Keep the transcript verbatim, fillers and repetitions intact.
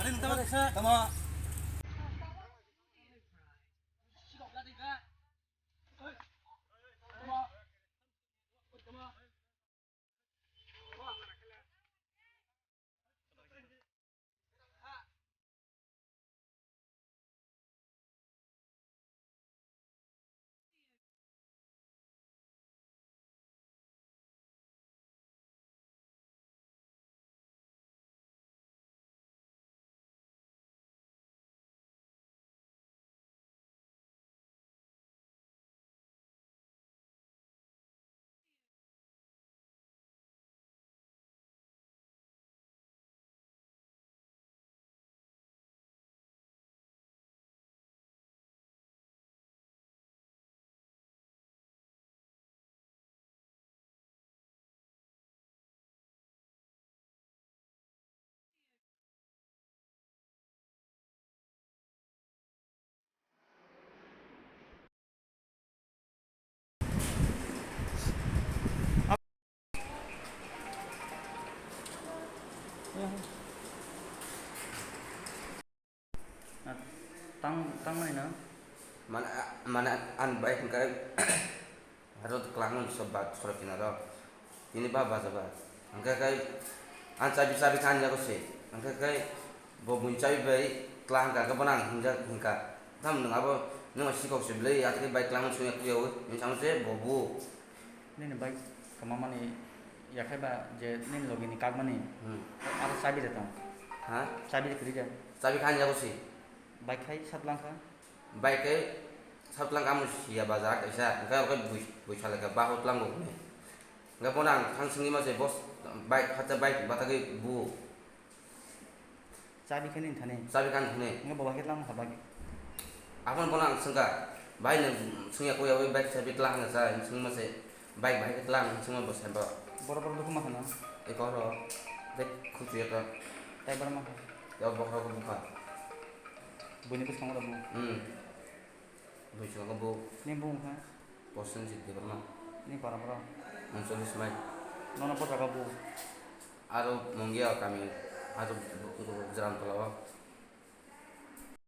Tama. Tang, tangmani na? Mane, mane, an bai hingka aro twlang sob ba soro kinaro. Tini ba baja ba. Hingka kai an chabi, chabi khan jago se. Hingka kai bo bun chabi bai twlang hingka, hingka bo nang hinjak hingka. Tam nung abo nung sikok se belai atake bai twlang sung yak yawi. Ni samo se bo bu. Nini bike kwmamani yakhai ba je nini logi ni kakmani. Hmm. Aro chabi de tong. Ha? Chabi de kwrwi de. Chabi khan jago si. Bike khai satlang kha. Bike khai satlang kha, amo siya baja kaisa. Hingke oke bui, bui salai kha, bahu tlang go hwnwi. Hingke bono ang thang singwi ma se boss bike khatha bike batagwi bu. Chabi khe nini thani? Chabi khe ani thani. Nge bo bahai khe tlang kha bike? Aphano bono ang swngkha, "Bhai, nwng swngya koi yawi bike chabi tlang hwnka sa?" Hinwi swngma se, "Bike bahai khe tlang," hinwi swngma bo sabo. Borok borok dukhu ma khana? Eko oro, bike khuchuya kha. Tai borok ma kha? Yao bokhorok bukha. Buini bwskango rok bo? Hmm. Buisingo bo. Ni bung kha? Prosenjit Debbarma. Ni para para? Uncholish mile. Nono bo jaga bo? Aro Mungia kami, aro Jaramtola o.